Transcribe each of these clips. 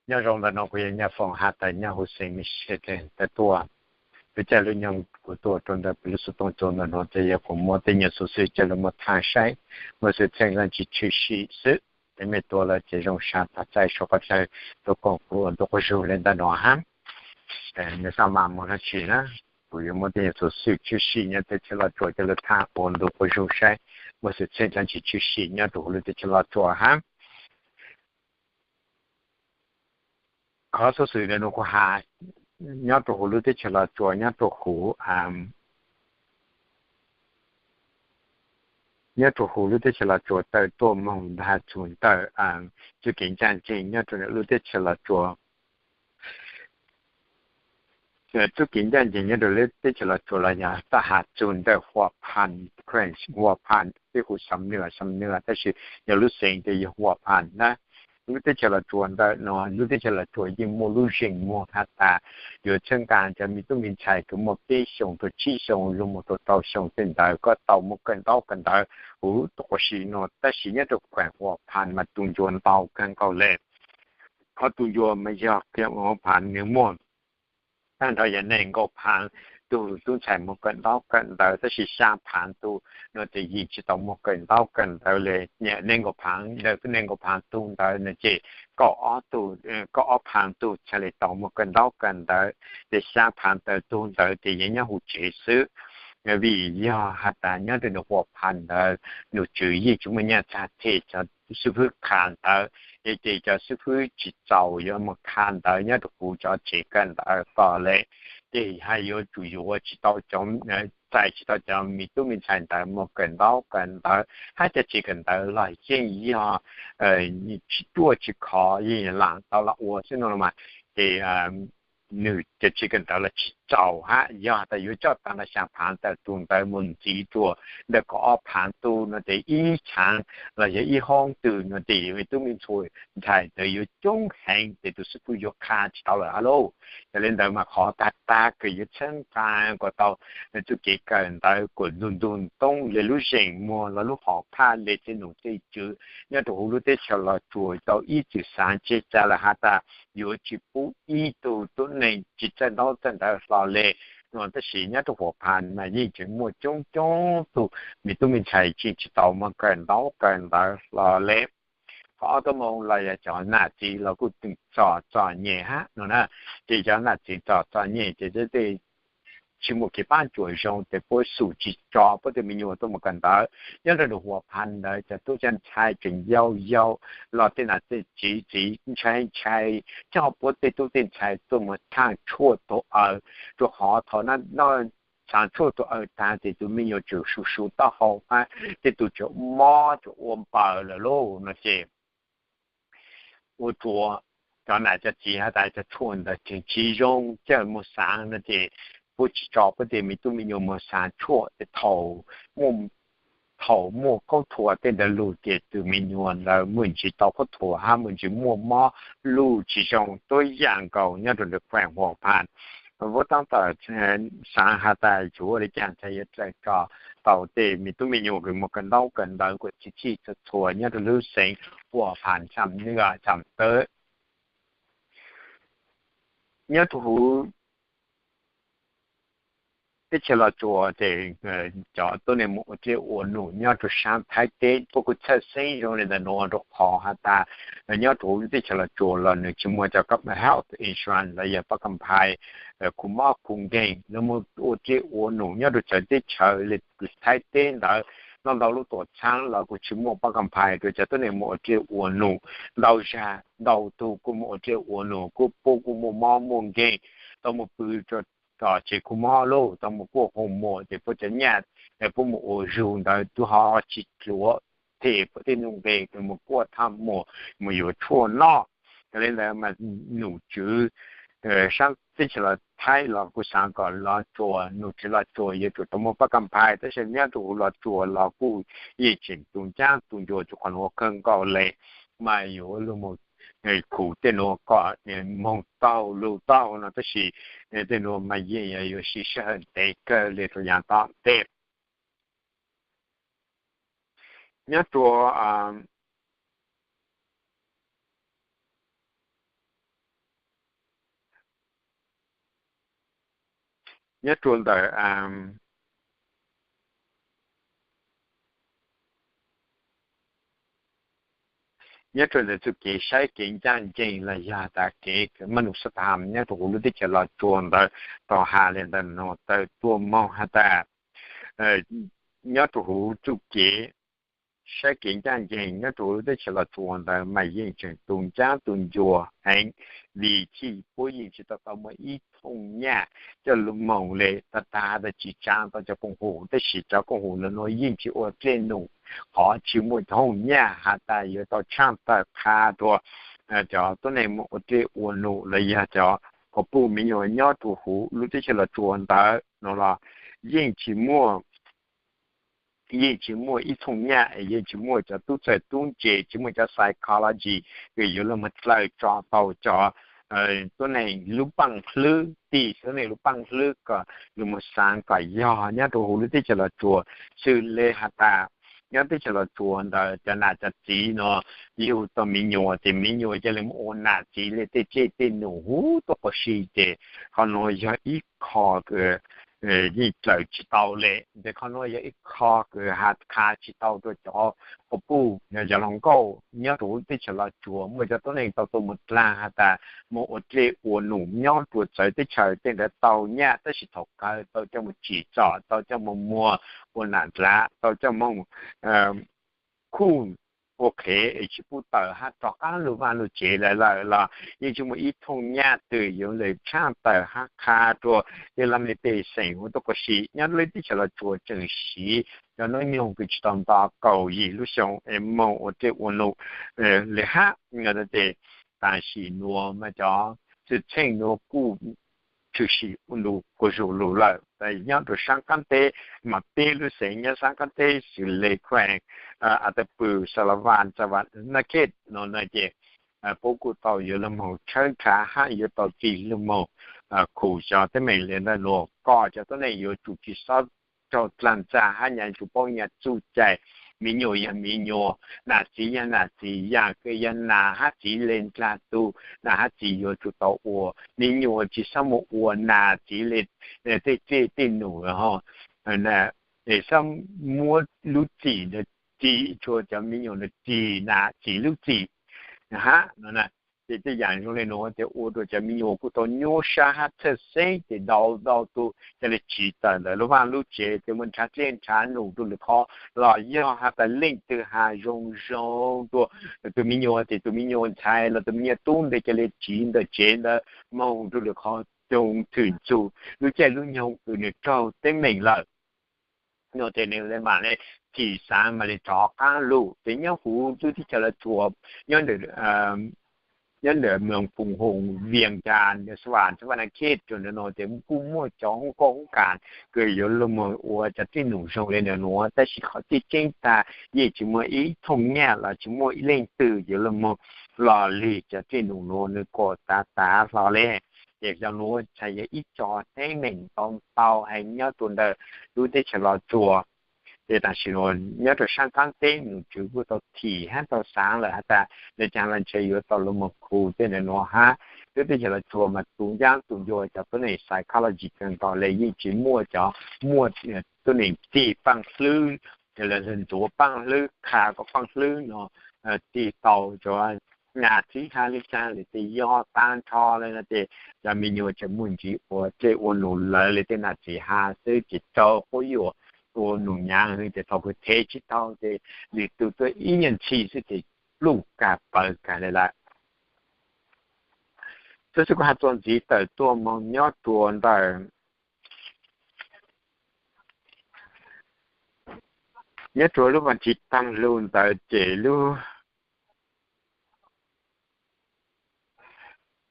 Nyob zoo ntawm no kuv yog Nyaj Foom has tas nyob huv xeev Michigan tuaj. Peb caij lub nyoog kuv tuaj rau ntawm peb lub xov tooj cua ntawm no ces yog kuv muab tej nyuag xov xwm coj los muab tham saib, muaj xwm txheej leej tsis tshwm sim xwb. Tej me tuaj lawm ces zoo siab tab txais suav qhov chaw tuaj koom kuv ua ntu quas zug li ntawm no hab. Nws xav mas mus dab tsi na, kuv yuav muab tej nyuag xov xwm tshwm sim nyob teb chaws Los Tsuas coj los tham ua ntu quas zug saib muaj xwm txheej leej tsis tshwm sim nyob rau huv lub teb chaws Los Tsuas hab. Qhov xov xwm ntawm no kuv has nyob rau huv lub teb chaws Los Tsuas, nyob rau huv, nyob rau huv lub teb chaws Los Tsuas tawm tuaj moog ntag txug ntawm txuj kev ncaaj nceeg nyob rau lub teb chaws Los Tsuas. Txuj kev ncaaj nceeg nyob rau lub teb chaws Los Tsuas los yog taj has txug ntawm Huam Phas, Huam Phas, peb hu Xam Nwj, Xam Nwj, tab sis yog lub xeev ces yog Huam Phas na. Lub teb chaws Los Tsuas ntawm no, lub teb chaws Los Tsuas yeej muaj lub zeem muag has tas yuav txhawb nqa cov me tub me ntxhais kws muaj peb xyoos rau tsib xyoos lug mus rau rau xyoo tej ntawd kom tau muaj kawm ntaub kawm ntawv huv tuaj quas si no, tab sis nyob rau kheem Huam Phas mas tus ncua ntau kawg nkaus le. Qhov tus ncua mas yog kheem Huam Phas nws muaj tag nrho yog nees nkaum phaav tug tub ntxhais muaj kawm ntaub kawm ntawv, tab sis xya phaav tug no ces yeej tsis tau muaj kawm ntaub kawm ntawv le. Nees nkaum phaav ntawd, nees nkaum phaav tug ntawd no ces kaum ob tug, kaum ob phaav tug txhad le tau muaj kawm ntaub kawm ntawv, ces xya phaav tawm tug ntawd ces yeej nyob huv tsev xwb. Vim yog has tas nyob rau nws Huam Phas ntawd nws tswv yeej tsis muaj nyaj txag them cov xib fwb qha ntawv, ces cov xib fwb tsis txaus yuav mus qha ntawv nyob rau huv cov tsev kawm ntawv ko le. Ces haj yuav tsum yuav tsis tau cov, txais tsis tau cov me tub me ntxhais ntawd mus kawm ntaub kawm ntawv, hab cov tsev kawm ntawv los yeej yog tsis ruaj tsis khov, yeej lam tau lam ua xwb no mas, ces nws cov tsev kawm ntawv los tsis txaus hab. Yog tas yuav coj tag nrho xya phaav tawm tug ntawd mus ntxiv rua ntawm kaum ob phaav tug no ces ib txhaav los yog ib hoob twg no ces me tub me ntxhais ntawd yuav coob heev ces tus xib fwb yuav qha tsis tau lawm hab lauj. Yog le ntawd mas qhov tag tag kws yuav txhawb nqa kom tau txuj kev kawm ntawv kom ntug ntug toob le lub zeem muag los lub hom phaj le tej nom tej tswv nyob rau huv lub teb chaws Los Tsuas tau ib txwm xaav tseg tsa lawm has tas yuav tsis pub ib tug tuab neeg tsis txawj ntaub txawj ntawv hlo le no, tab sis nyob rau Huam Phas mas yeej tseem muaj coob coob tug me tub me ntxhais tseem tsis tau muaj kawm ntaub kawm ntawv hlo le. Qhov ob tug moog los yog cov nam txiv los kuj tseem txom txom nyem hab no na, ces cov nam txiv txom txom nyem ces tej tsis muaj kev pab cuam zoo ces puab xum tsis tso puab tej me nyuam tuaj mus kawm ntawv. Nyob rau nws Huam Phas ntawd cov tub cov ntxhais tseem yau yau los tej nam tej txiv txiv ntshai ntshai coj puab tej tub tej ntxhais tuaj mus thaaj tshuaj tuag aws, rua qhov thaum noj thaaj tshuaj tuag aws taag ces tus me nyuam tseem su su taub hau hab tej tug tseem mob tseem ua npaws lawm lauj no ces ua rua cov nam cov txiv has tas cov tshuaj ntawd tseem tsis zoo coj mus xaav no ces puab tsis tso puab tej me tub me nyuam mus xaav tshuaj ces thaum muaj kaub thuas tej ntawd lug ces tus me nyuam ntawd muaj ntsis tau kaub thuas hab muaj ntsis muaj mob lug tsis zoo tuab yaam nkaus nyob rau ntawm kheem Huam Phas. Puab taab tom xaav has tas yuav ua le caag txhad yuav txais tso tau tej me tub me nyuam kws muaj kawm ntaub kawm ntawv kuas txhij txhij txhua txhua nyob rau lub xeev Huam Phas Xam Nwj Xam Tawb. Nyob rau huv teb chaws Los Tsuas ces cov tuab neeg mus ua dlej ua num nyob rau saab Thaib teb puab kuj txhawj xeeb zoo le ntawm nuav rua qhov has tas nyob rau huv teb chaws Los Tsuas los nws tsis muaj cov health insurance los yog pab kam phais khu mob khu nkeeg, lawv mus ua dlej ua num nyob rau txawv teb chaws le Thaib teb ntawd, ntau ntau lub tuam txhaab los kuj tsis muaj pab kam phais rua cov tuab neeg mus ua dlej ua num. Ntau zag ntau tug kuj mus ua dlej ua num kuj puab kuj muaj mob muaj nkeeg, tau mus pw rau tom tsev khu mob lauj, tau mus kuaj hoos muas ces puab cov nyaj puab mus ua zug ntawd tub ho tsis dluav them puab tej nuj nqes, mus kuaj thaaj muas mus yuav tshuaj noj. Yog le ntawd mas num tswv saab teb chaws Los Thaib los kuj xaav kom Los Tsuas, num tswv Los Tsuas yuav tsum tau muaj pab kam phais, tab sis nyob rau huv Los Tsuas los kuj yeej tseem tu ncaab tu ncua rua qhov nuav kawg nkaus le, mas yuav lug mus khum tej nuav kom moog taug lug taug no, tab sis tej nuav mas yeej yuav siv sij hawm ntev kawg le rua yaav tom ntej. Nyob rua nyob rua ntawm nyob rua ntawm txuj kev saib kev ncaj ncees los yog tas kev maj num xab tham nyob rua huv lub teb chaws Los Tsuas ntawd tau has le ntawm nuav tawm tuaj moog has tas nyob rua huv txuj kev saib kev ncaj ncees nyob rua huv lub teb chaws Los Tsuas ntawd mas yeej tseem tu ncab tu ncua heev, vim tsi puab yeej tsi tau tau muaj ib thooj nyaj coj lug moog le. Tag tag has tas tsi tsaav tau cov koom haum, tab sis cov koom haum nuav yeej tsi ua dlej num, qhov tsi muaj thooj nyaj has tas yuav tau tshaaj tawm qha rua cov tuab neeg moog ua dlej ua num los yog cov quas puj miv nyuas nyob rua huv lub teb chaws Los Tsuas ntawd nuav los yeej tsi muaj yeej tsi muaj ib thooj nyaj, yeej tsi muaj cov tub txawj tub ntse, tsi muaj cov psychology kws yuav lug moog dlaws tso tau cov tuab neeg lub paaj hlwb, tig tuab neeg lub paaj hlwb kom lug moog xaav kom yog nyob rua huv lub teb chaws Los Tsuas xwb le has tas nyob teb chaws Los Tsuas ntawd cov nam cov txiv nuav yug tau miv nyuas ces miv nyuas ca le moog ua nam txiv le tej dlej tej num huv tuab quas si ces qhov nuav yog ib qho kws yeej dlaws tsi tau le. Ces qhov nuav yog ib qho kws has qha tsi tau rua cov quas puj, cov hluas nkauj nyob rua huv teb chaws Los Tsuas. Muaj cov tuab neeg tau tuaj moog dlaag has tas moog ua dlej ua num nyob rua txawv teb chaws tej ntawd tau nyaj, tab sis thaum kawg tau coj moog tsim txom, tau coj moog muag ua nam dlav, tau coj moog khuj ua qhev es tsi pub tawm hab rov qaab lug vaaj lug tsev lawm lawm los yeej tsi muaj ib thooj nyaj twg yuav lug tshaaj tawm hab qha rua tej laj mej pej xeem huv tuab quas si. Nyob lub teb chaws Los Tsuas tseem siv cov nub nyoog kws tsi tau nto kaum yim lub xyoo es moog ua dlej ua num le hab. Ces tam sim nuav mas cov xwm txheej nuav kuj tshwm sim ua ntu quas zug lug lawm. Nyob rua saab qaab teb mas peb lub xeev nyob saab qaab teb xws le Khuees, Atapus, Salavan, Savannakhet no ces puab kuj tau yuav lug moog tshawb nrhav hab yuav tau tig lug moog khum cov teeb meem le ntawm nuav kom cov tuab neeg yuav tsum tsi xob raug dlaag txag hab nyam tsum paub nyam txuj cai. Miv nyuas yog miv nyuas, nam txiv yog nam txiv, yaam kws yog nam hab txiv le ndlag tug, nam hab txiv yuav tsum tau ua. Miv nyuas tsi xob moog ua nam txiv le tej dlej tej num ho, xob muab lub txim ntawd txim, tshua cov miv nyuas ntawd txim nam txiv lub txim hab no. Ces tej yaam zoo le nuav ces ua rua cov miv nyuas kuj tau nyuaj sab hab txhawj xeeb ces ntau ntau tug ca le tsiv tawm ntawm lub vaaj lub tsev ces moog nrhav dlej nrhav num rua lwm qhov los yog has tas leej twg has zoo zoo rua tus miv nyuas ces tus miv nyuas ntxhais los tus miv nyuas tub ntawd ca le tsiv ntawm tsev ntawd moog rua lwm qhov, coog thwm txug lub caij lub nyoog kws nwg raug teeb meem lawm no ces nwg le maam le thim xaav maam le rov qaab lug. Ces nyob huv lub teb chaws Los Tsuas, nyob ntawm nyob ntawm Moos Phoos Hoos, Vias Cas, Savannakhet rua ntawm no ces kuj muaj cov hoob koob hoob kas kws yuav lug moog ua cov dlej num zoo le ntawm nuav, tab sis qhov tseeb tseeb tag yeej tsis muaj ib thooj nyaj los tsis muaj ib leej twg yuav lug moog lug lig cov dlej num nuav, nwg kuas tav tav hlo le. Ces cov nuav txhais yog ib co teeb meem ntau ntau heev nyob rua ntawm lub teb chaws Los Tsuas. Ces tam sim nuav nyob rua saab qaab teb num tswv kuj tau thim hab tau xaav lawm has tas le caag los ntshe yuav tau lug moog khu tej ntawm nuav hab. Lub teb chaws Los Tsuas mas tu ncaab tu ncua cov tuab neeg psychology kawg nkaus le, yeej tsis muaj cov muaj tuab neeg tig paaj hlwb, ntxuav paaj hlwb, qha kom paaj hlwb no tig tau cov nam txiv has le caag le tej yog tag nrho le no ces cov miv nyuas tseem muaj ntsis ua dlej ua num lawv le tej nam txiv has xwb ces raug quab yuam ua num nyaav ces thaum kws thev tsis tau ces lwm tug tuaj ib nyuag ntxhi xwb ces pluj kag pawv kag le lawm. Tab sis kuv has txuas ntxiv tawm tuaj moog nyob rua ntawm nyob rua lub vaaj tsiv taag lug ntawd ces lub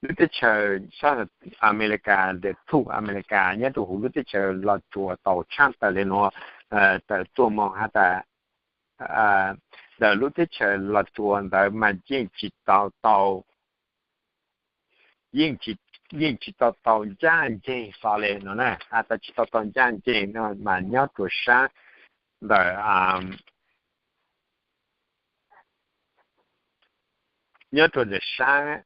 lub teb chaws sab Amelikas, ntawm thuj Amelikas nyob rua huv lub teb chaws Los Tsuas tau tshaaj tawm le nuav, tawm tuaj moog has tas ntawm lub teb chaws Los Tsuas ntawd mas yeej tsis tau tau yeej tsis tau tau ncaaj nceeg xo le no na. Has tas tsis tau tau ncaaj nceeg no mas nyob rua saab ntawm nyob rua ntawm saab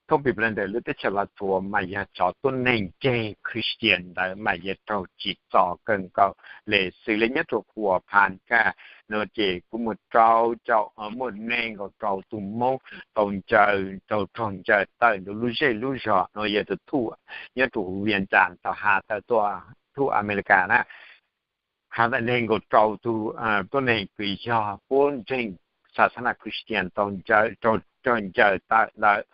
thoob plig plawv ntawm lub teb chaws Los Tsuas mas yog cov tuab neeg ntseeg Christian ntawd mas yog raug tsim txom kawg nkaus li. Xws li nyob rau Huas Phas Kas no ces kuj muaj rau caum, muaj nees nkaum rau tus Hmoob tau ncaws, tau raug ncaws tawm ntawm lub zej lub zog no. Yog tus thuj nyob rau huv Vias Cas tau has tawm tuaj, thuj Amelikas na, has tawm nees nkaum rau tus tuab neeg kws yog puab ntseeg xas xas nas Christian tau ncaws, raug ncaws tawm ntawd.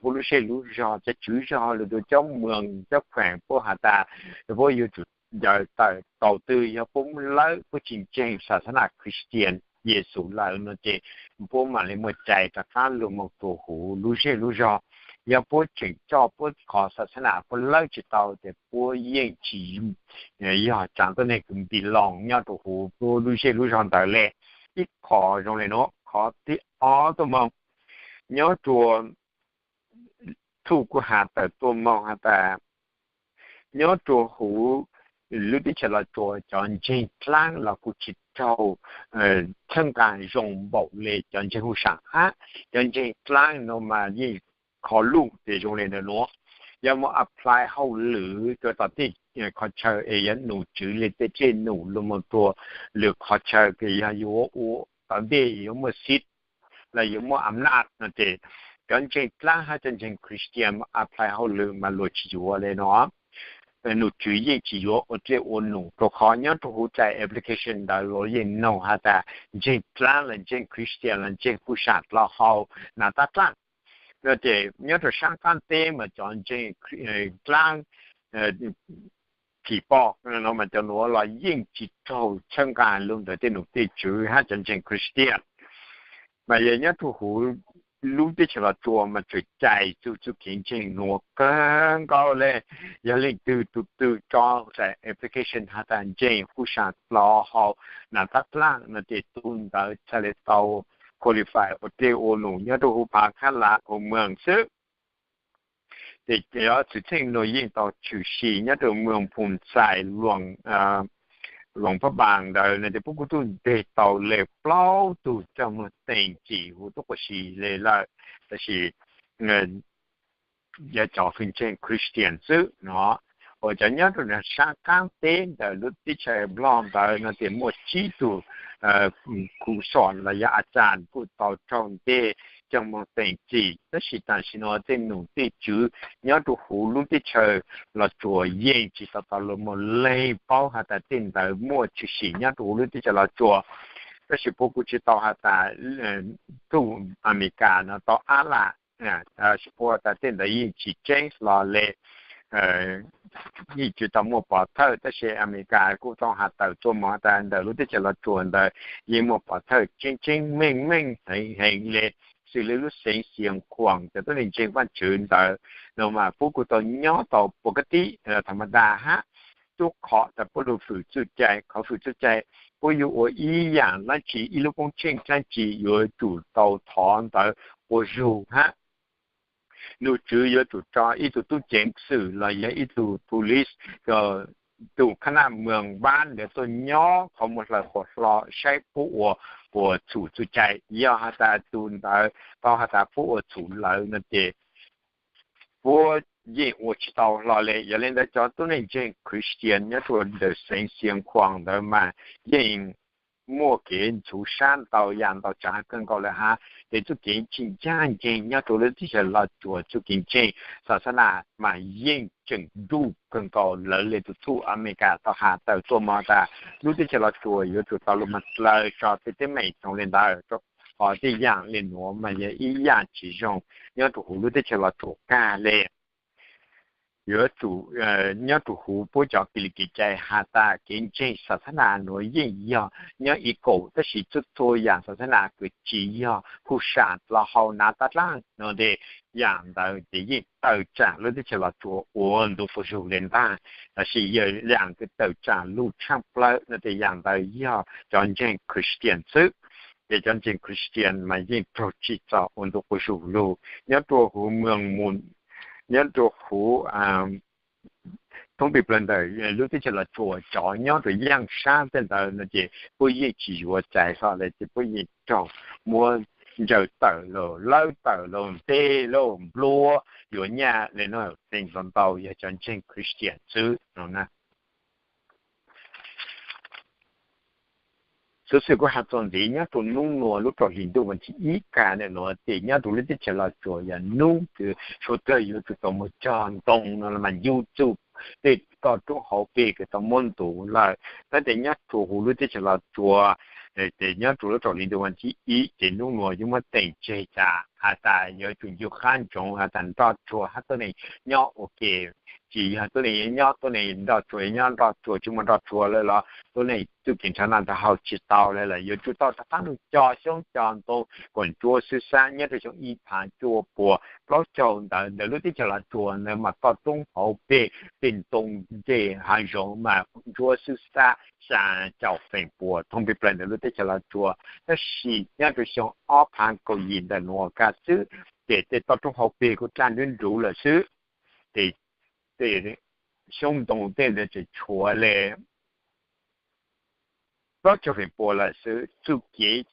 Puab lub zej lub zog, cov tswv zog lwm tus, cov moos cov kheem, puab has tas puab yuav tsum ncaws tawm thaum twg yog puab lawv puab tsis ntseeg xas xas nas Christian, Yexus lawm no ces puab mam li muaj cai rov qab lug moog rua huv lub zej lub zog. Yog puab tseem coj puab qhov xas xas nas puab lawv tsis tau ces puab yeej tsis yog tsaav tuab neeg kws npis loos nyob rau huv puab lub zej lub zog ntawd le. Ib qho zoo le nuav. Qhov thib ob tuaj moog, nyob rua thuj kuj has tawm tuaj moog has tas nyob rua huv lub teb chaws Los Tsuas cov ntseeg dlaab los kuj tsis raug txhawb nqaa zoo npaum le cov ntseeg huj sam hab. Cov ntseeg dlaab no mas yeej qhov luj ces zoo le ntawm nuav. Yog muaj apply hauj lwm rua tom tej qhov chaw es yog num tswv le tej dlej num lug moog rua lwm qhov chaw kws yog yuav ua tom ntej yuav muaj xib los yuav muaj amnaj no ces cov ntseeg dlaab hab cov ntseeg Christian apply hauj lwm mas luag tsis yuav le no. Num tswv yeej tsis yuav ua dlej ua num rua qhov nyob rua huv cai application ntawd luag yeej noog has tas ntseeg dlaab los ntseeg Christian los ntseeg huj sam dlawg hau, nav tab dlaaj no ces nyob rua saab qaab teb mas cov ntseeg dlaab phim pom no mas cov nuav los yeej tsis raug txhawb nqaa lug ntawm tej num tej tswv hab cov ntseeg Christian. Mas yog nyob rua huv lub teb chaws Los Tsuas mas tseem cai txug txuj kev ntseeg nuav kawg nkaus le. Yog leej twg tug twg tso application has tas ntseeg huj sam dlawg hau, nav tab dlaaj no ces tug ntawd txhaj le tau qualify ua dlej ua num nyob rua huv Phav Khab Las, huv Moos xwb. Ces cov xwm txheej nuav yeej tau tshwm sim nyob rua moos Phoos Xais, Luas Phab Npaas ntawd no ces puab kuj tub nteg tau le plaub tug coj moog teem txim huv tub quas si le lawm, tab sis yog cov fwm ntseeg Christian xwb no. Uas cov nyob rua saab qaab teb ntawm lub teb chaws Nplog ntawd no ces muaj tsib tug khuv xom los yog a tsaas kuj tau raug nteg coj moog teem txim, tab sis tam sim no tej num tej tswv nyob rua huv lub teb chaws Los Tsuas yeej tsis tau tau lug moog leeg paub has tas tej ntawd muaj tshwm sim nyob rua huv lub teb chaws Los Tsuas. Tab sis puab kuj tsis tau has tas tub Amelikas no tau ab lam, puab tas tej ntawd yeej tsis tseeb hlo le, yeej tsis tau muaj pov thawj, tab sis Amelikas kuj tau has tawm tuaj moog has tas ntawm lub teb chaws Los Tsuas ntawd yeej muaj pov thawj tseeb tseeb meej meej heev heev le, xws le lub xeev Xiav Khuam cov tuab neeg ntseeg Vaajtswv ntawd no mas puab kuj tau nyob tau pov kab tib tham ma das hab. Tub qhov tas puab lug fwm txuj cai, qhov fwm txuj cai puab yuav ua ib yaam dlaab tsi, ib lub koob tsheej dlaab tsi yuav tsum tau thov ntawv quas zug hab. Num tswv yuav tsum tso ib tug tub ceev xwm los yog ib tug police, tus khab naj moos npab ntawd tuaj nyob qhov muag hlaws quas hlo saib puab ua puas txhum txuj cai. Yog has tas tus ntawd tau has tas puab ua txhum lawm no ces puab yeej ua tsis tau hlo le. Yog le ntawd cov tuab neeg ntseeg Christian nyob rua ntawm xeev Xiav Khuam ntawd mas yeej muaj kev ntxhuv sab ntau yaam ntau tsaav kawg nkaus le hab. Ces txuj kev tsis ncaaj nceeg nyob rua lub teb chaws Los Tsuas txuj kev ntseeg xas xas nas mas yeej tseem nruj kawg nkaus. Lawv le tus thuj Amelikas tau has tawm tuaj moog tas lub teb chaws Los Tsuas yuav tsum tau lug moog dlaws tso tej teeb meem zoo le ntawd, rua qhov tej yaam le nuav mas yog ib yaam tsis zoo nyob rua huv lub teb chaws Los Tsuas kag le. Yuav tsum nyob rua huv puab cov kis li kev cai has tas kev ntseeg xas xas nas nuav yeej yog nyob i kaum, tab sis txhua txhua yaam xas xas nas kws tsis yog huj sam dlawg hau, nav tab dlaaj no tes yaam ntawd ces yeej tawm tsaam lub teb chaws Los Tsuas ua ntu quas zug le ntag. Tab sis yog yaam kws tawm tsaam lug tshaaj plawg no tes yaam ntawd yog cov ntseeg Christian xwb. Ces cov ntseeg Christian mas yeej raug tsim txom ua ntu quas zug lug nyob rua huv moos, nyob rua huv thoob plig plawg ntawm lub teb chaws Los Tsuas, cov nyob rua yaaj sab tej ntawd no ces puab yeej tsis yuav txais hlo le, ces puab yeej raug muab ntsaws tawm los lawb tawm los nteg los nplua yuav nyaj le no, tseem ntau ntau yog cov ntseeg Christian xwb no na. Xov xwm kuv has txog ntxiv, nyob rau hnub no lub rau hli ntuj vas thib ib ka ntawm no ces nyob rau lub teb chaws Los Tsuas yog hnub kws suav dlawg yuav tsum tau mus cog ntoo no los mas ncu txuj tej toj roob hauv pes kws tau muab ntuv lawm. Tab sis nyob rau huv lub teb chaws Los Tsuas ces nyob rau lub rau hli ntuj vas thib ib ces hnub no yuav muab teem tseg tas has tas yuav tsum ncu qab ntsoov has tas nroj tsuag hab tuab neeg nyob ua ke. Tsis yog tuab neeg nyob tuab neeg, nroj tsuag nyob nroj tsuag, tsis muaj nroj tsuag lawm los tuab neeg txuj kev nrhav noj nrhav haus tsis tau lawm, yuav tsum tau rov qab mus cog xyoob cog ntoo kom ntsuab xwb xab. Nyob rau xyoo ib phav cuaj puas plaub caug ntawd ntawm lub teb chaws Los Tsuas ntawd mas toj roob hauv pes tej ntoo ntej hav zoov mas ntsuab xwb xab xya caum feem pua thooj pes plaws ntawm lub teb chaws Los Tsuas. Tab sis nyob rau xyoo ob phav kaum yim ntawm nuav kaj xwb ces tej toj roob hauv pes kuj daj nruv nruv lawm xwb. Ces tej xyoob ntoo tej ntawd tseem tshuav le plaub caug feem pua lawm xwb. Txuj kev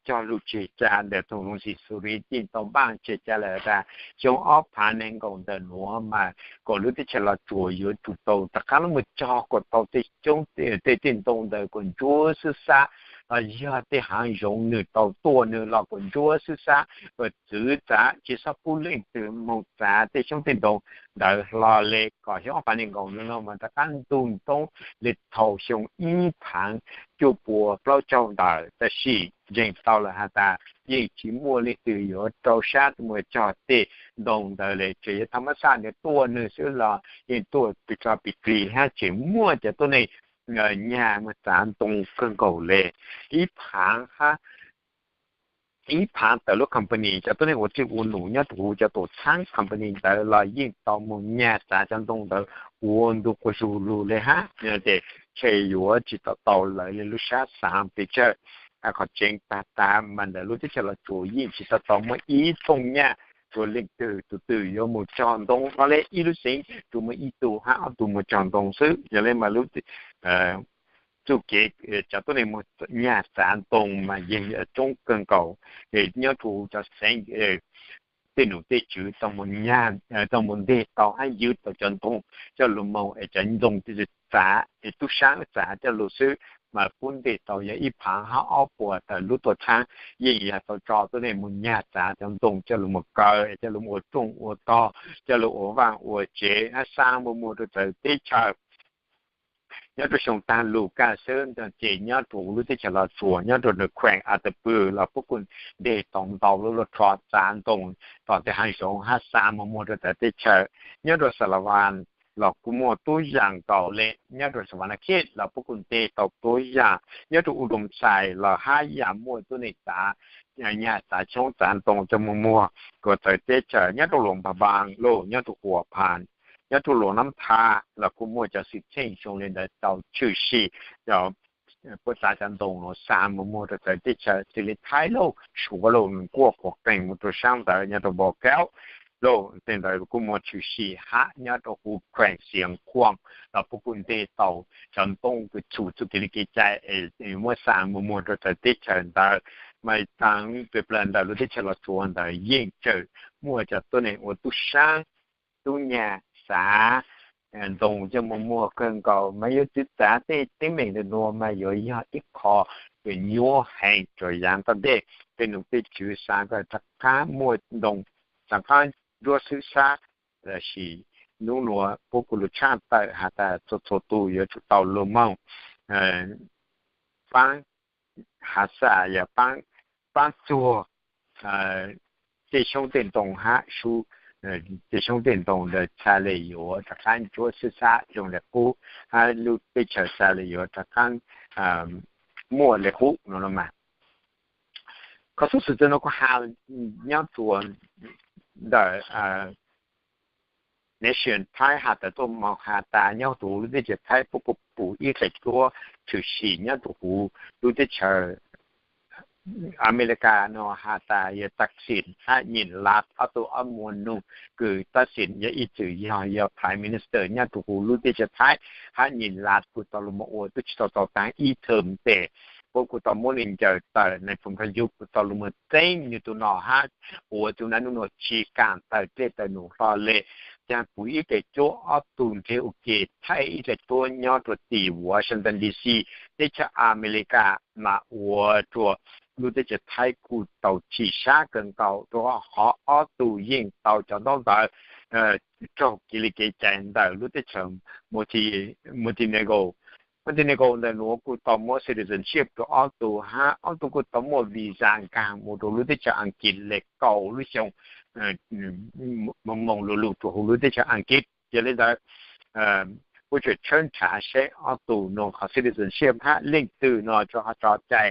cog lug tseg tsa ntawm thooj loov Xisuris yeej tau npaaj tseg tsa lawm tas xyoo ob phav nees nkaum ntawm nuav mas kom lub teb chaws Los Tsuas yuav tsum tau rov qab los mus cog kom tau tej xyoob tej tej ntoo ntawd kom ntsuab xwb xab, los yog tej hav zoov nwg tau tuaj nwg los kom ntsuab xwb xab, kom txwv txav tsis txhob pub leej twg moog txav tej xyoob tej ntoo ntawd hlo le kom xyoo ob phav nees nkaum no mas rov qab ntug ntoob le thaum xyoo ib phav cuaj pua plaub caug ntawd. Tab sis ntseeg tau lawm has tas yeej tsis muaj leej twg yuav rau sab mus cog tej ntoo ntawd le, tseem yuav thov mab xaj nwg tuaj nwg xwb los yeej tuaj pis tso pis plig hab tseem muaj cov tuab neeg nyag mus txav ntoo kawg nkaus le. Ib phav hab ib phav tawm lub company cov tuab neeg ua txij ua num nyob rau huv cov tuam txhab company ntawd los yeej tau mus nyag txav cov ntoo ntawd ua ntu quas zug lug le hab. Ces ntshe yuav tsis tau tau lawv le lub sab xaav pes tsawg. Qhov tseeb tag tag mas ntawm lub teb chaws Los Tsuas yeej tsis tau tau muaj ib thooj nyaj rua leej twg tus twg yuav mus cog ntoo hlo le ib lub xeev tsuas muaj ib tug hab ob tug mus cog ntoo xwb. Yog le mas lub txuj kev cov tuab neeg mus nyag txav ntoo mas yeej coob kawg nkaus. Nyob rau cov xeev tej num tej tswv tau mus nteg tau hab ywj tau cov ntoo coj lug moog es cov ntoo txav es tub saab txav coj lug xwb mas pub nteg tau yog ib phav hab ob puas tawm lub tuam txhab yeej yog tau tso tuab neeg mus nyag txav cov ntoo coj lug mus kaw es coj lug ua rooj ua tog coj lug ua vaaj ua tsev hab xaa muaj muag rua txawv teb chaws. Nyob rau xyoo taag lug kaj xwb ces nyob rau lub teb chaws Los Tsuas nyob rau nws kheem Atampu los puab kuj nteg tau ntau lub luj rho txav ntoo tom tej haav zoov hab xaa muaj muag rua txawv teb chaws. Nyob rau Sa La Vas los kuj muaj tub yaam nkaus le, nyob rau Sa Va Na Khej los puab kuj nteg tau tub yaam, nyob rau U Doo Xais los hab yaam muaj tuab neeg txav nyag txav xyoob txav ntoo coj muaj muag rua txawv teb chaws. Nyob rau Luam Pha Npaas los nyob rau Huam Phas, nyob rau Luam Nab Tha los kuj muaj cov xwm txheej zoo le ntawd tau tshwm sim puab txav cov ntoo nuav xaa muaj muag rua txawv teb chaws. Xws le Thaib lauj, Suav lauj, nws kuj quas qees mus rua saab ntawd nyob rau Npau Kaub lauj, tej ntawd kuj muaj tshwm sim hab nyob rau huv kheem Xiav Khuam los puab kuj nteg tau cov ntoo kws txhum txuj kev li kev cai es muab xaa muaj muag rua txawv teb chaws ntawd. Mas taag peb plawg ntawm lub teb chaws Los Tsuas ntawd yeej tseem muaj cov tuab neeg ua tub saab tub nyag xav ntoo coj muaj muag kawg nkaus mas yuav txwv txav tej teeb meem ntawm nuav mas yuav yog ib qho kws nyuaj heev rua yaav tom ntej. Tej num tej tswv xav kom rov qaab muaj ntoo rov qaab ntsuab xwb xab. Tab sis nub nuav puab kuj lug tshaj tawm has tas txhua txhua tug yuav tsum tau lug moog paab hav xas yog paab txuag tej xyoob tej ntoo hab sub tej xyoob tej ntoo ntawd txhaj le yuav rov qaab ntsuab xwb xab zoo le qub hab lub teb chaws txhaj le yuav rov qaab muaj le qub no los mas. Qhov xub xwm txwv no kuv has nyob rua ntawm Nation Thaib has tas tuaj moog has tas nyob rua huv lub teb chaws Thaib puab kuj pum ib qe duab tshwm sim nyob rua huv lub teb chaws Amelikas no has tas yog Thaksin hab Nyim Laj ob tug ob muag nug kws Thaksin yog ib txwm yog yog Prime Minister nyob rua huv lub teb chaws Thaib hab Nyim Laj kuj tau lug moog ua tub tsis tau tau taag ib term tes puab kuj tau muab nws ncaws tawm, nais phoo khav yug kuj tau lug moog txeeb nws tug nom hab ua tug nam nub nuav tsi kaam tawm dlej tawm num hlo le. Caag puv ib teg cuab ob tug nreg ua ke thaij ib teg cuab nyob rua tim Washington D C, teb chaws Amelikas mas ua rua lub teb chaws Thaib kuj tau chim sab kawg nkaus rua qhov ob tug yeej tau cov ntaub ntawv raug kev li kev cai ntawm lub teb chaws Montenegro. Montenegro ntawm nuav kuj tau muab citizenship rua ob tug hab ob tug kuj tau muaj visa nkaag mus rua lub teb chaws Askiv le kaum lub xyoo moog moog lug lug rua huv lub teb chaws Askiv. Yog le ntawd puab tseem tshawb nrhav seb ob tug nuav qhov citizenship hab leej twg nuav tso ho tso cai.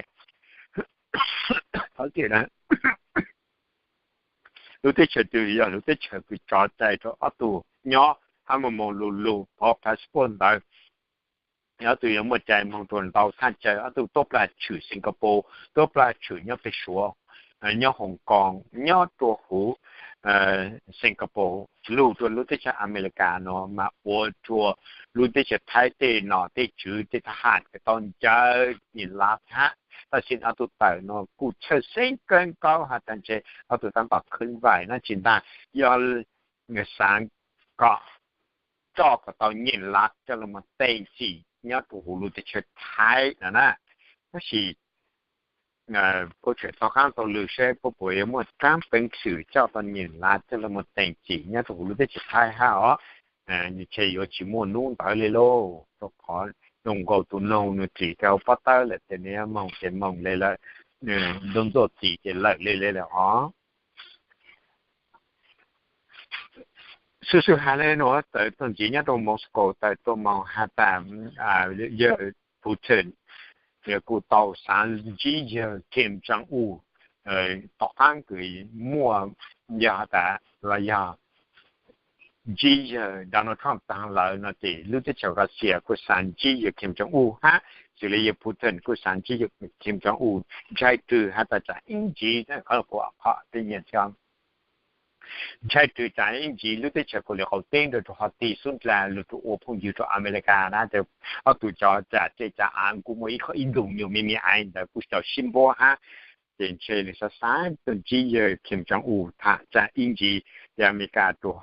Thov tias lub teb chaws twg yog lub teb chaws kws tso cai rua ob tug nyob hab moog moog lug lug pov passport ntawd, ob tug yuav muaj cai moog rua ntau thaj chaw. Ob tug tuab plag tshwm Singapore, tuab plag tshwm nyob peg Suav, nyob Hong Kong, nyob rua huv Singapore lug rua lub teb chaws Amelikas nuav mas ua rua lub teb chaws Thaib tej nom tej tswv tej thab ham kws tau ncaws nyiam lav hab, tab sis ob tug tawm nuav kuj txhawj xeeb kawg nkaus has tas ntshe ob tug tab tom khwv vaim dlaab tsi ntag, yog xaav kom coj kom tau nyiam lav coj lug moog teem txim nyob rua huv lub teb chaws Thaib no na. Tab sis puab tseem tau qaab tau lwm seb puab puas yuav muaj kaab peev xwm coj tau nyiam lav coj lug moog teem txim nyob rua huv lub teb chaws Thaib hab os. Ntshe yuav tsi muaj nub ntawd le lauj, rua qhov zoo nkaus tug noog nwg tsim rua huv pob tawb lawm tes nwg yuav moog tes moog le lawm, ntuj ntxuaj txim tes lawm le le lawm os. Xwb xwb has le nuav tawm tuaj ntxiv nyob rua Moscow tawm tuaj moog has tas yawg Putin kuj tau xaav ntsib yawg Kim Jong Un tom qaab kws muaj yog has tas los yog ntsib yawg Donald Trump taag lawm no ces lub teb chaws Russia kuj xaav ntsib yawg Kim Jong Un hab xws le yawg Putin kuj xaav ntsib yawg Kim Jong Un ntshai twg has tas tsaam ib ntsis, qhov kuv qhov tej nyiam ntshai twg tsaam ib ntsis lub teb chaws Kaus Lim Qaum Teb nrug rua qhov tig xub ndla lug rua ua phooj ywg rua Amelikas na, ob tug cov tsaam cej tsaam aav kuj muaj ib qho ib ntu nyuag me me aiv ntawd kuj tau sib npuab hab. Ces ntshe nws xav xav tuaj ntsib yawg Kim Jong Un tham tsaam ib ntsis, ces Amelikas rua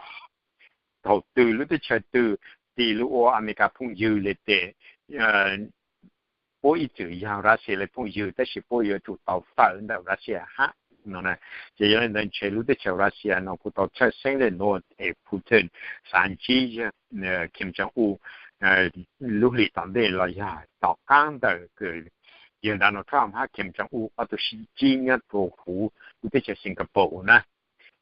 thaum twg lub teb chaws twg tig lug ua Amelikas phooj ywg le tes puab ib txwm yog Russia le phooj ywg tab sis puab yuav tsum tau tawm ntawm Russia hab no. Ces yog le ntawd ntshe lub teb chaws Russia no kuj tau txhawj xeeb le nuav es Putin xav ntsib yawg Kim Jong Un lub hlis tom ntej los yog tom qaab ntawm kws yawg Donald Trump hab Kim Jong Un ob tug sib ntsib nyob rua huv lub teb chaws Singapore na.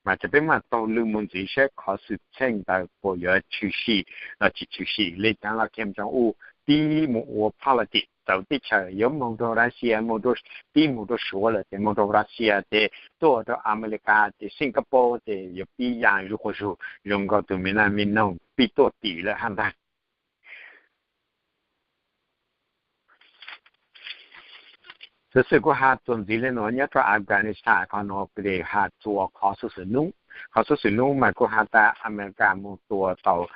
Mas cov peb maam taug lw moog ntxiv saib qhov xwm txheej ntawd puas yuav tshwm sim los tsis tshwm sim. Le caag los Kim Jong Un pib moog ua politics txawv teb chaws, yuav moog rua Russia, moog rua, pib moog rua Suav lawm ces moog rua Russia ces tuaj rua Amelikas ces Singapore ces yuav pib yaa zuj quas zug zoo nkaus tug me naj me noog pib tuaj tim lawm hab ntag. Xov xwm kuj has txuas ntxiv le nuav nyob rua Afghanistan, qhov nuav kuj has txuas qhov xov xwm nub. Qhov xov xwm nub mas kuj has tas Amelikas moog tua tau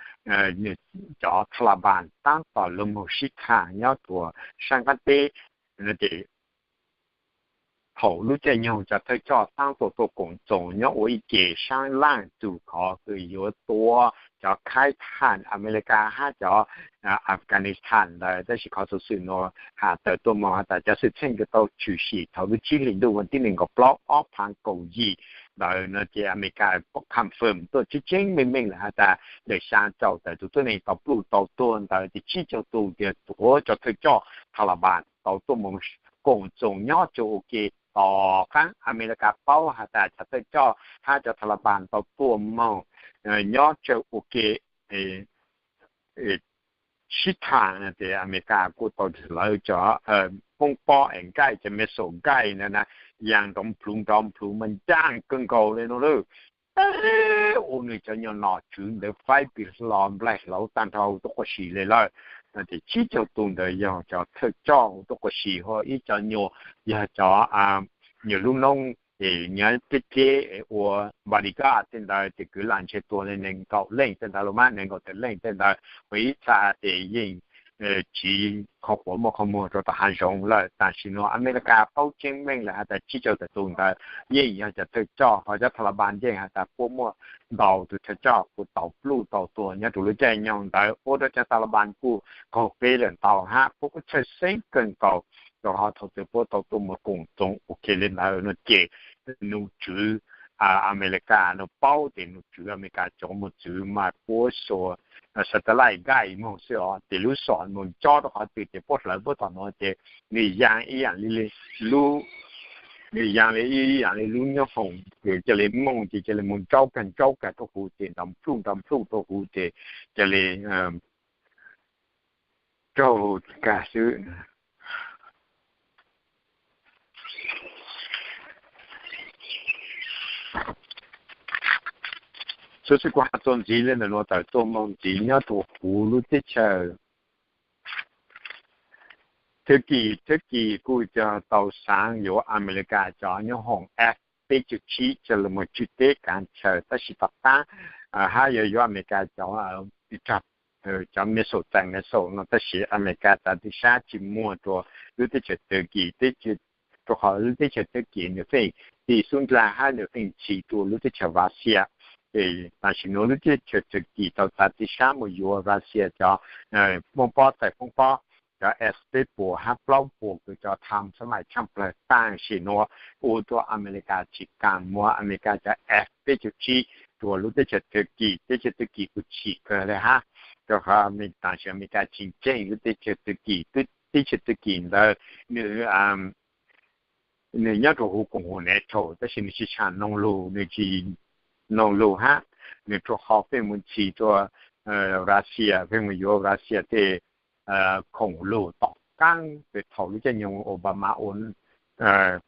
cov Taliban taab tom lug moog sib thaam nyob rua saab qaab teb. Thaum lub caij nyoog cov thawj coj taab tom tuaj koom txoos nyob ua ib ce saab laaj txug qhov kws yuav tua cov khaib thaam Amelikas hab cov Afghanistan ntawd, tab sis qhov xov xwm nuav has tawm tuaj moog has tas cov xwm txheej kws tau tshwm sim thaum lub tsib hlis ntuj vas thib nees nkaum plaub ob phaav kaum yim ntawd no ces Amelikas confirm tuaj tseeb tseeb meej meej lawm has tas lawm xyaa caum tawm tug tuab neeg tau pluj tau tuag ntawd ces tsib caug tug yog tuav cov thawj coj Taliban tau tuaj moog koom txoos nyob tsawg ua ke. Tom qaab Amelikas paub has tas cov thawj coj hab cov Taliban tau tuaj moog nyob tsawg ua ke sib thaam no ces Amelikas kuj tau lawv cov poob pob es nkaij, cov missile nkaij ntawd na, yaa nrov nplhuv nrov nplhuv mas ncaaj kawg nkaus le nuav lawm. Ua nwg cov nyuag nom tswv ntawd faib pes hlo nplaig hlauv taag nrho huv tuab qua si le lawm. No ces tsib caug tug ntawd yog cov thawj coj huv tuab qua si, ua ib cov nyuag, yog cov nyuag lub noob es nyob dleb dleb ua bodyguard tej ntawd ces kwv lam ntshe tuag le nees nkaum leej tej ntawd los mas, nees nkaum tawm leej tej ntawd, ua ib txha ces yeej tsiv qhov quav muaj qhov muag rau tom hav zoov lawm. Tam sim no Amelikas paub tseeb meej lawm has tas tsib caug tawm tus ntawd yeej yog cov thawj coj, ho cov Taliban yeej has tas puab muaj ntau tus thawj coj kuj tau pluj tau tua nyob rau lub caij nyoog ntawd. Ua rau cov Taliban kuj qaug qeb lawm ntau hab, puab kuj txhawj xeeb kawg nkaus rau qhov thaum twg puab tau tuaj mus koom txoos ua ke li ntawd no ces nom tswv Amelikas no paub tias nom tswv Amelikas cov mos txwv mas puab xuas satellite guide moog xwb os, ces lub xom mus cob rau qhov twg ces puab hlawv puab tom no ces nws yaa ib yaam li lub, nws yaa li ib yaam li lub nyoob hoom ces cia li moog ces cia li mus ntsaub kag ntsaub kag rau huv ces nrov npluj nrov npluj rau huv ces cia li raug kag xwb. Xuv xwm kuv has txuas ntxiv le ntawm nuav tawm tuaj moog ntxiv nyob rua huv lub teb chaws Thwj Kis. Thwj Kis kuj cog tau xaav yuav Amelikas cov nyoob hoom F peb caug tsib coj lug moog tswj teb kaav chaw, tab sis tom qaab hab yuav yuav Amelikas cov cov missile, txais missile no, tab sis Amelikas txav teb sab tsi muag rua lub teb chaws Thwj Kis, rua qhov lub teb chaws Thwj Kis nws feej ti xub ndlag hab nws feej ntxhi rua lub teb chaws Russia. Ces tam sim nuav lub teb chaws Thwj Kis tau txav teb sab moog yuav Russia cov poob pob txais poob pob, cov F peb puas hab plaub puas kws cov tham xab mais tshaaj plawg. Tam sim nuav ua rua Amelikas tsi kaam muag Amelikas cov F peb caug tsib rua lub teb chaws Thwj Kis. Teb chaws Thwj Kis kuj chim kawg le hab, rua qhov tam sim Amelikas tsi ntseeg lub teb chaws Thwj Kis. Teb chaws Thwj Kis ntawd nws nws nyob rua huv koom haum NATO, tab sis nws tsi tshua noog lug, nws tsi noog lug hab, nws rua qhov feej mus ntxhi rua Russia, feej mus yuav Russia tej khoom lug. Tom qaab thaum lub caij nyoog Obama ua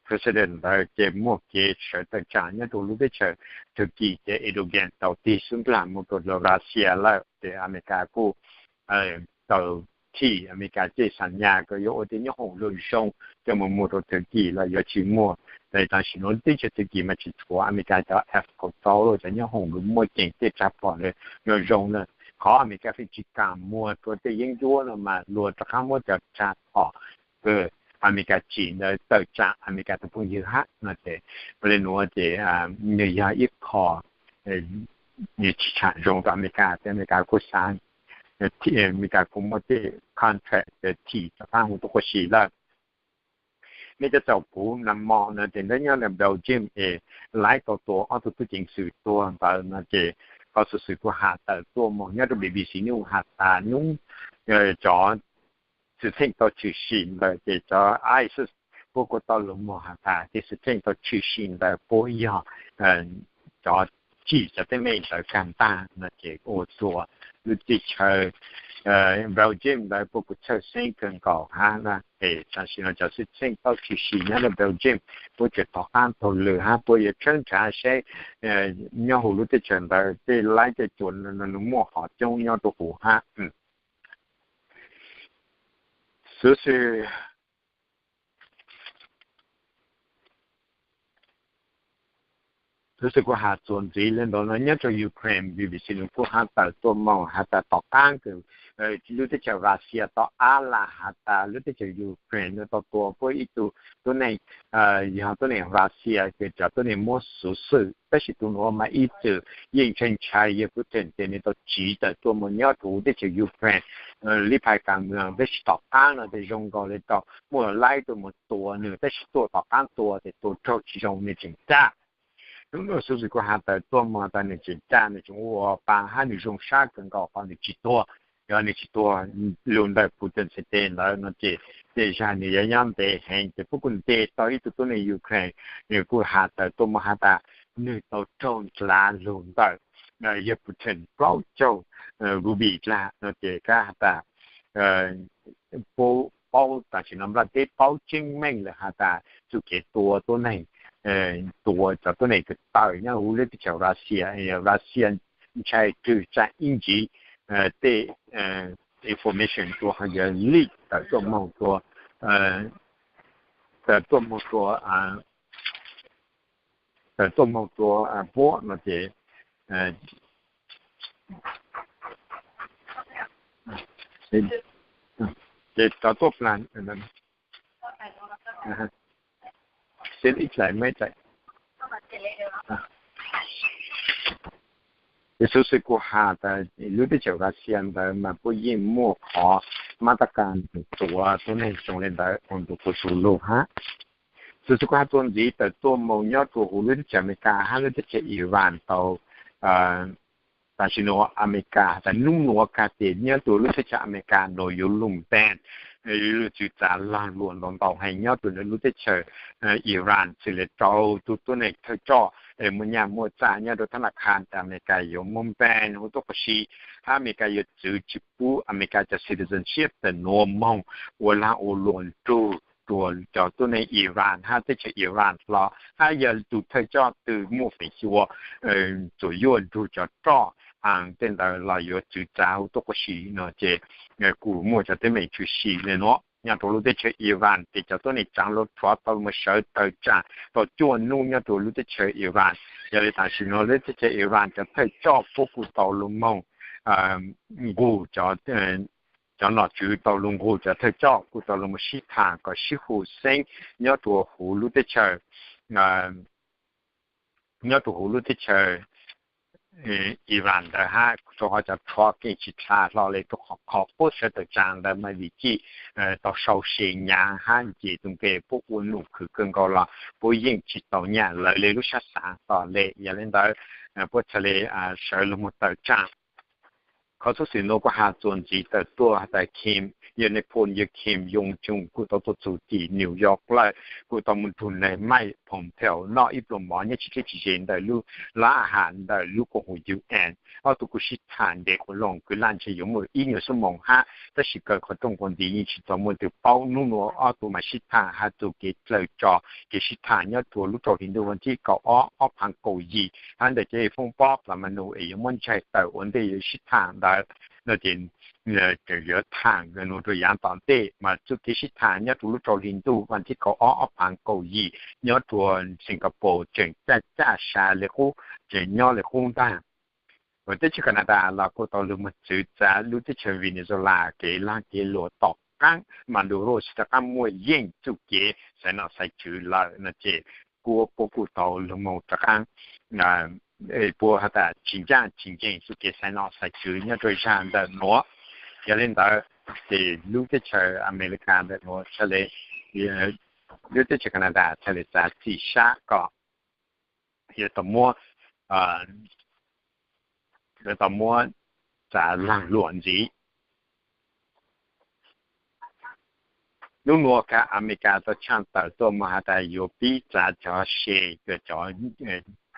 president ntawd ces muaj kev sawv tawm tsaam nyob rua lub teb chaws Thwj Kis ces Erdogan tau tig xub ndlag moog rua Russia lawm, ces Amelikas kuj tau thim Amelikas caj xas nyas kws yuav ua tej nyoob hoom zoo zoo coj moog muag rua Thwj Kis los yuav tsi muag. Tam sim nuav teb chaws Thwj Kis mas tsi tshuav Amelikas cov F kaum rau lawm, cov nyoob hoom kws muaj ceem tej tsav pom zoo zoo na. Qhov Amelikas feej tsi kaam muag rua tej yeeb ncuab no mas luag rov qaab muab cov tsav pom kws Amelikas tsim ntawd tawm tsaam Amelikas tus phooj ywg hab no ces, ua le nuav ces nws yog ib qho nws tsi tshua zoo rua Amelikas, ces Amelikas kuj xaav, Amelikas kuj muaj tej contract thim rov qaab huv tuaj quas si lawm. Mej cov caum kuv nag mo no ces ntawd nyob Belgium es laiv tau tua ob tug tub ceev xwm tuag ntawd no ces qhov xuv xwm kuj has tawm tuaj moog nyob rua B B C News has tas nub cov xwm txheej tau tshwm sim ntawd ces cov ISIS puab kuj tau lug moog has tas tej xwm txheej tau tshwm sim ntawd puab yog cov tsim cov teeb meem ntawd kag ntag no ces ua rua lub teb chaws Belgium ntawd puab kuj txhawj xeeb kawg nkaus hab na. Es tam sim no cov xwm txheej tau tshwm sim nyob rua Belgium puab tseem tom qaab taug lw hab puab yuav tshawb nrhav seb nyob huv lub teb chaws ntawd tej laib tej tuam nws muaj qhov coob nyob rua huv hab. Xuv xwm Xuv xwm kuv has txuas ntxiv le ntawd no nyob rua Ukraine, B B C News kuj has tawm tuaj moog has tas tom qaab kws lub teb chaws Russia tau ab las has tas lub teb chaws Ukraine nws tau tua puab ib tug tuab neeg, yog tuab neeg Russia kws cov tuab neeg muab xuv xwm, tab sis tus nuav mas ib txwm yeej ntshai ntshai yawg Putin ces nws tau tsiv tawm tuaj moog nyob rua huv teb chaws Ukraine. Lib phais kas moos tab sis tom qaab no ces zoo nkaus le tau muaj laib tuaj moog tua nws, tab sis tuaj tom qaab tua ces tua raug tsi zoo nws tseem caj. Nub nuav xuv xwm kuv has tawm tuaj moog tas nws tseem caj, nws tseem ua pa hab nws zoo sab kawg nkaus qhov nws tsi tuag. Yog nws tsis tuag lug ntawm Putin txhais tes ntawd no ces tej zag nws yuav nyob ntev heev. Ces puab kuj ntes tau ib tug tuab neeg Ukraine, nws kuj has tawm tuaj moog has tas nws tau raug ntlav lug ntawm yawg Putin plaub caug ruby dlag no ces kab has tas puab paub, tam sim no nplaj teb paub tseeb meej lawm has tas txuj kev tua tuab neeg, tua cov tuab neeg kws tawm nyob huv lub teb chaws Russia, Russia ntshai twg tsa ib ntsis tej information rua, ho yog leak tawm tuaj moog rua, tawm tuaj moog rua, tawm tuaj moog rua puab no ces Ces rov tuaj plag, ces ib tlaim me, ces xuv xwm kuv has tas lub teb chaws Russia ntawd mas puab yeej muaj qhov mab tab kas tuav tuab neeg zoo le ntawd ua ntu kuv txug lug hab. Xuv xwm kuv has txuas ntxiv tawm tuaj moog nyob rua huv lub teb chaws Amelikas hab lub teb chaws Iran tau tam sim nuav Amelikas has tas nub nuav kag tes nyob rua lub teb chaws Amelikas nuav yuav lug ban, yuav lug txwv txav laag luam ntau ntau heev nyob rua lub teb chaws Iran xws le rau tug tuab neeg thawj coj es muaj nyaj muaj txag nyob rua thab na kha tas Amelikas yuav muab ban huv tuab qub si, hab Amelikas yuav txwv tsi pub Amelikas cov citizenship ntawm nuav moog ua laag ua luam nrug rua cov tuab neeg Iran hab teb chaws Iran hlo, hab yog tug thawj coj twg muaj feem xyuam txuam yuaj nrug cov roj tej ntawd los yuav txwv txav huv tuab qub si no ces kuj muaj cov teeb meem tshwm sim le nuav nyob rua lub teb chaws Iran ces cov tuab neeg tsaav lug rhuav tau moog sawv tawm tsaam tau cuaj nub nyob rua lub teb chaws Iran. Yog le tam sim nuav lub teb chaws Iran cov thawj coj puab kuj tau lug moog nqug cov nom tswv tau lug nqug cov thawj coj kuj tau lug moog sib thaam kom sib hu xeeb nyob rua huv lub teb chaws, nyob rua huv lub teb chaws Iran ntawd hab rua qhov cov rhuav keej tsi dlha hlo le rua qhov qhov puab sawv tawm tsaam ntawd mas vim tsi tau sau se nyaav hab nce tug nqe puab ua num khwv kawg nkaus los puab yeej tsi tau nyam lawv le lub sab xaav tos le. Yog le ntawd puab txhad le sawv lug moog tawm tsaam. Qhov xuv xwm nuav kuv has txuas ntxiv tawm tuaj has tas Kim, yog Nipon yog Kim Yo Jong kuj tau tuaj txug tim New York lawm, kuj tau moog nrug neeg Mike Pompeo noj ib pluag mov nyob tsis dleb tsis ze ntawm lub lab has ntawm lub koom haum UN. Ob tug kuj sib thaam ntev quas loog kwv laj ntshe yuav muaj ib nyuag xuab moos hab, tab sis kaw qhov rooj quas ntiv yeej tsis tau muaj leej twg paub. Nub nuav ob tug mas sib thaam has txug kev dlawg tso, kev sib thaam nyob rua lub rau hli ntuj vas thib kaum ob ob phaav kaum yim hab ntawm cov foob pob plas ma nus es yuav muab ntsaig tawm ua ntej yuav sib thaam ntawd no ces tseem yuav thaam nuav rua yaav tom ntej mas txuj kev sib thaam nyob rua lub rau hli ntuj vas thib kaum ob ob phaav kaum yim nyob rua Singapore tseem caj caj sa le qub, tseem nyob le qub ntag. Teb chaws Canada los kuj tau lug moog txwv txav lub teb chaws Venezuela kev laag kev luam tom qaab, Maduro tsi rov qaab muaj yeej txuj kev xaiv nom xaiv tswv lawm no ces kuj puab kuj tau lug moog rov qaab, puab has tas tsis ncaaj tsis nceeg txuj kev xaiv nom xaiv tswv nyob rua zag ntawm nuav. Yog le ntawd ces lub teb chaws Amelikas ntawm nuav txhad le, lub teb chaws Canada txhad le txav txim sab kom yuav tau muab, yuav tau muab txav laag luam ntxiv. Nub nuav kag Amelikas tau tshaaj tawm tuaj moog has tas yuav pib txav cov se, cov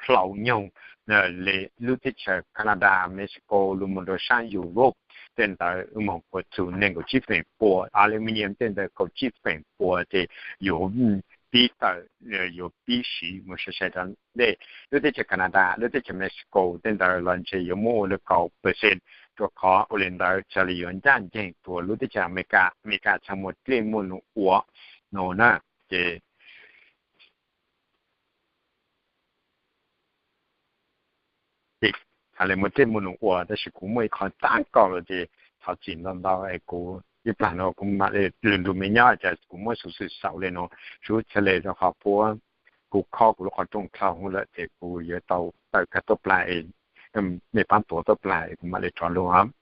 hlau nyoog le lub teb chaws Canada, Mexico lug moog rua saab Europe tej ntawd moog puas txug neeg kaum tsib feem pua, aluminium tej ntawd kaum tsib feem pua ces yuav pib tawm, yuav pib siv moog sai sai rau ntej. Lub teb chaws Canada, lub teb chaws Mexico tej ntawd los ntshe yuav muab ua le kaum percent, rua qhov ua le ntawd txhad le yuav ncaaj nceeg rua lub teb chaws Amelikas, Amelikas txhad muaj dlej muaj num ua no na. Ces txhad le muaj dlej muaj num ua, tab sis kuv muaj ib qho txav kom lawm ces thov txim ntau ntau es kuv ib plag nuav kuv mam le lug nrug mej nyob, ces kuv muab xuv xwm xaus le nuav sub txhad le rua qhov puab, kuv khob kuv lub qhov rooj dlhau lawm ces kuv yuav tau tawm kag tuaj plag, mej paab tuav tuaj plag es kuv mam le rov lug.